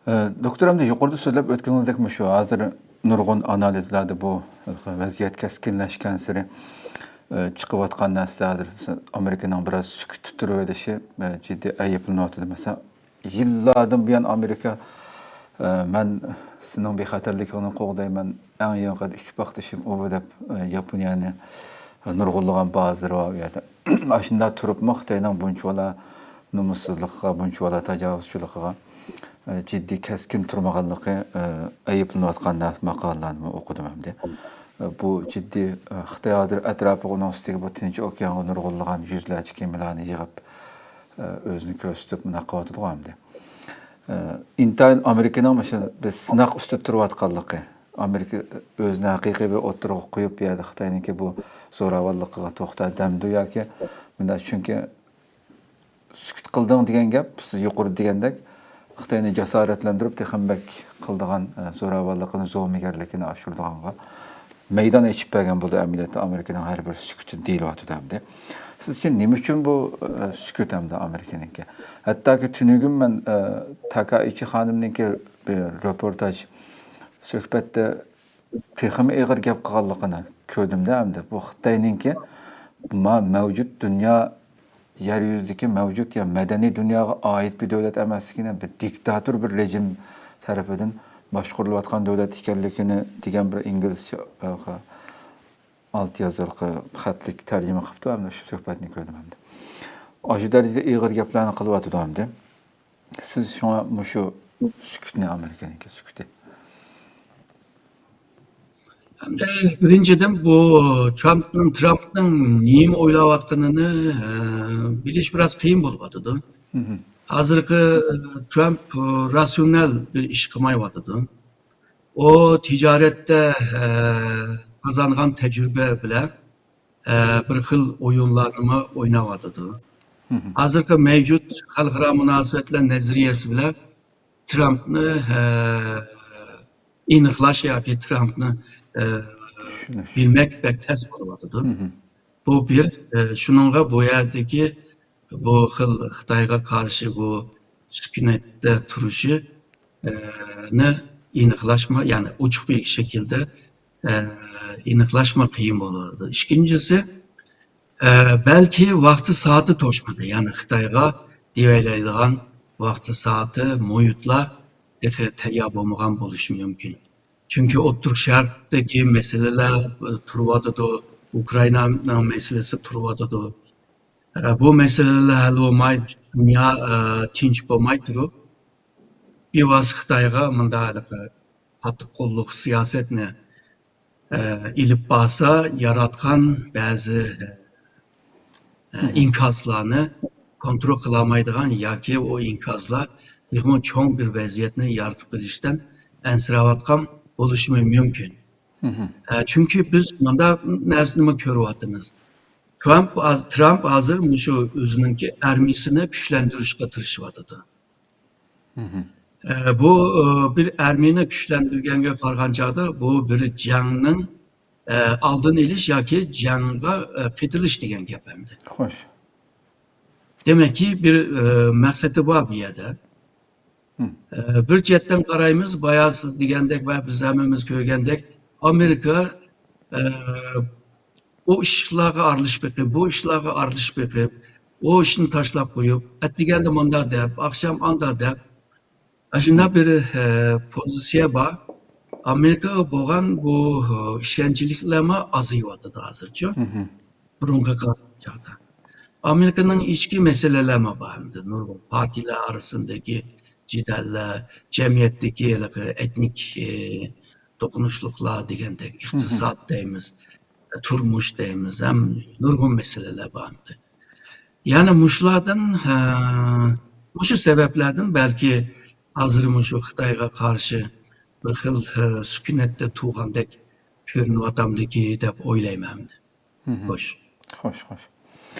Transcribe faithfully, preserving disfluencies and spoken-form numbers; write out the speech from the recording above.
ئە، دوكتور، ئەمدى يۇقىرىدا سۆزلەپ ئۆتكىنىڭىزدەك، مۇشۇ ھازىر نۇرغۇن ئانالىزلاردا بۇ ۋەزىيەت كەسكىنلەشكەنسېرى، ئە، چىقىۋاتقان نەرسىلەر ھازىر ئامېرىكىنىڭ بىراز سۈكۈتتە تۇرۇۋېلىشى، ئە، جىددىي ئەيىبلىنىۋاتىدۇ. مەسىلەن، يىللاردىن بۇيان ئامېرىكا، ئە، مەن سېنىڭ بىخەتەرلىكىڭنى قوغدايمەن، ئەڭ يېقىن ئىتتىپاقدىشىم ئۇ دەپ، ئە، ياپونىيەنى نۇرغۇنلىغان بازىلىرى بار ئۇ يەردە. ئاشۇنداق تۇرۇپمۇ خىتاينىڭ بۇنچىۋالا نومۇسسىزلىقىغا، بۇنچىۋالا تاجاۋۇزچىلىقىغا، ئە، جىددىي كەسكىن تۇرمىغانلىقى، ئە، ئەيىبلىنىۋاتقان ماقالىلەرنىمۇ ئوقۇدۇم ئەمدى. ئە، بۇ جىددىي، ئە، خىتاي ھازىر ئەتراپىغا، ئۇنىڭ ئۈستىگە بۇ تىنچ ئوكيانغا نۇرغۇنلىغان يۈزلەرچە كېمىلەرنى يىغىپ، ئە، ئۆزىنى كۆرسىتىپ، مۇنداق قىلىۋاتىدىغۇ ئەمدى. ئە، ئىنتايىن ئامېرىكىنىڭ مۇشۇ بىر سىناق ئۈستىدە تۇرۇۋاتقانلىقى، ئامېرىكا ئۆزىنى ھەقىقىي بىر ئوتتۇرىغا قويۇپ، بۇ يەردە خىتاينىڭكى بۇ زوراۋانلىقىغا توختا دەمدۇ ياكى مۇنداق، چۈنكى سۈكۈت قىلدىڭ دېگەن گەپ، سىز يۇقىرىدا دېگەندەك، خىتاينى جاسارەتلەندۈرۈپ، تېخىمۇ بەك قىلىدىغان، ئە، زوراۋانلىقىنى، زومىگەرلىكىنى ئاشۇرىدىغانغا مەيدان ئېچىپ بەرگەن بولىدۇ. ئەمەلىيەتتە ئامېرىكىنىڭ ھەر بىر سۈكۈتى دېيىلىۋاتىدۇ ئەمدى. سىز ئۈچۈن نېمە ئۈچۈن بۇ، ئە، سۈكۈت ئەمدى ئامېرىكىنىڭكى؟ ھەتتاكى تۈنۈگۈن مەن، ئە، تاكائىچى خانىمنىڭكى بىر رېپورتاژ سۆھبەتتە تېخىمۇ ئېغىر گەپ قىلغانلىقىنى كۆردۈمدە ئەمدى. بۇ خىتاينىڭكى ما-، مەۋجۇت دۇنيا، يەر يۈزىدىكى مەۋجۇت يا مەدەنىي دۇنياغا ئائىت بىر دۆلەت ئەمەسلىكىنى، بىر دىكتاتور، بىر رېجىم تەرىپىدىن باشقۇرۇلۇۋاتقان دۆلەت ئىكەنلىكىنى دېگەن بىر ئىنگلىزچە، ئە، ئالتە يازىلىق خەتلىك تەرجىمە قىپتۇ، ئەمدى شۇ سۆھبەتنى كۆردۈم ئەمدى. ئاشۇ دەرىجىدە ئېغىر گەپلەرنى قىلىۋاتىدۇ ئەمدى. سىز شۇڭا مۇشۇ سۈكۈتنى، ئامېرىكىنىڭكى سۈكۈتى. ئەمدى بىرىنچىدىن، بۇ ترامپنىڭ، ترامپنىڭ نېمە ئويلاۋاتقىنىنى، ئە، بىلىش بىراز قىيىن بولۇۋاتىدۇ. مهم. ھازىرقى، ئە، ترامپ، ئە، راتسىيونال بىر ئىش قىلمايۋاتىدۇ. ئۇ تىجارەتتە، ئە، قازانغان تەجرىبە بىلەن، ئە، بىر خىل ئويۇنلارنىمۇ ئويناۋاتىدۇ. مهم. ھازىرقى مەۋجۇت خەلقئارا مۇناسىۋەتلەر نەزەرىيەسى بىلەن ترامپنى، ئە، ئېنىقلاش ياكى ترامپنى، ئە، چۈشىنىش. بىلمەك بەك تەس بولۇۋاتىدۇ. مهم. بۇ بىر، ئە، شۇنىڭغا بۇ يەردىكى بۇ خىل خىتايغا قارشى بۇ سۈكۈنەتتە تۇرۇشى، ئە، نى ئېنىقلاشمۇ، يەنى ئوچۇق بىر شەكىلدە، ئە، ئېنىقلاشمۇ قىيىن بولىدۇ. ئىككىنچىسى، ئە، بەلكى ۋاقتى سائىتى توشمىدى. يەنى خىتايغا دېۋەيلەيدىغان ۋاقتى سائىتى، مۇھىتلار تېخى تەييار بولمىغان بولۇشى مۇمكىن. چۈنكى ئوتتۇرا شەرقتىكى مەسىلىلەر تۇرۇۋاتىدۇ، ئۇكرائىنانىڭ مەسىلىسى تۇرۇۋاتىدۇ. ئە، بۇ مەسىلىلەر ھەل بولماي، دۇنيا، ئە، تىنچ بولماي تۇرۇپ، بىۋاسىتە خىتايغا مۇنداق قاتتىق قوللۇق سىياسەتنى، ئە، ئېلىپ بارسا، ياراتقان بەزى، ئە، مهم. ئىنكاسلارنى كونترول قىلالمايدىغان ياكى ئۇ ئىنكاسلار تېخىمۇ چوڭ بىر ۋەزىيەتنى يارىتىپ بېرىشتىن ئەنسىرەۋاتقان بولۇشىمۇ مۇمكىن. مهم. ئە، چۈنكى بىز مۇنداق نەرسىنىمۇ كۆرۈۋاتىمىز. ترامپ ھاز-، ترامپ ھازىر مۇشۇ ئۆزىنىڭكى ئارمىيىسىنى كۈچلەندۈرۈشكە تىرىشىۋاتىدۇ. مهم. ئە، بۇ، ئە، بىر ئارمىيىنى كۈچلەندۈرگەنگە قارىغان چاغدا بۇ بىر جەڭنىڭ، ئە، ئالدىنى ئېلىش ياكى جەڭگە، ئە، پېتىلىش دېگەن گەپ ئەمدى. خوش. دېمەككى، بىر، ئە، مەقسىتى بار بۇ يەردە. مم. ئە، بىر جەھەتتىن قارايمىز، بايا سىز دېگەندەك ۋە بىز ھەممىمىز كۆرگەندەك، ئامېرىكا، ئە، ئۇ ئىشلارغا ئارىلىشىپ بېقىپ، بۇ ئىشلارغا ئارىلىشىپ بېقىپ، ئۇ ئىشنى تاشلاپ قويۇپ، ئەتىگەندە مۇنداق دەپ، ئاخشام ئانداق دەپ، ئاشۇنداق بىر، ئە، پوزىتسىيە بار. ئامېرىكىغا بولغان بۇ، ئە، ئىشەنچلىكلەرمۇ ئازىيىۋاتىدۇ ھازىرچۇ. مهم. بۇرۇنقى قارىغاندا. ئامېرىكىنىڭ ئىچكى مەسىلىلەرمۇ بار ئەمدى. نۇرغۇن پارتىيىلەر ئارىسىدىكى جېدەللەر، جەمئىيەتتىكى ھېلىقى ئېتنىك، ئە، توقۇنۇشلۇقلار دېگەندەك، مهم. ئىقتىساد دەيمىز، تۇرمۇش دەيمىز، ھەم نۇرغۇن مەسىلىلەر بار ئەمدى. يەنى مۇشۇلاردىن، ئە، مۇشۇ سەۋەبلەردىن بەلكى ھازىر مۇشۇ خىتايغا قارشى بىر خىل، ئە، سۈكۈنەتتە تۇرغاندەك كۆرۈنۈۋاتامدىكى دەپ ئويلايمەن ئەمدى. مهم. خوش. خوش، خوش.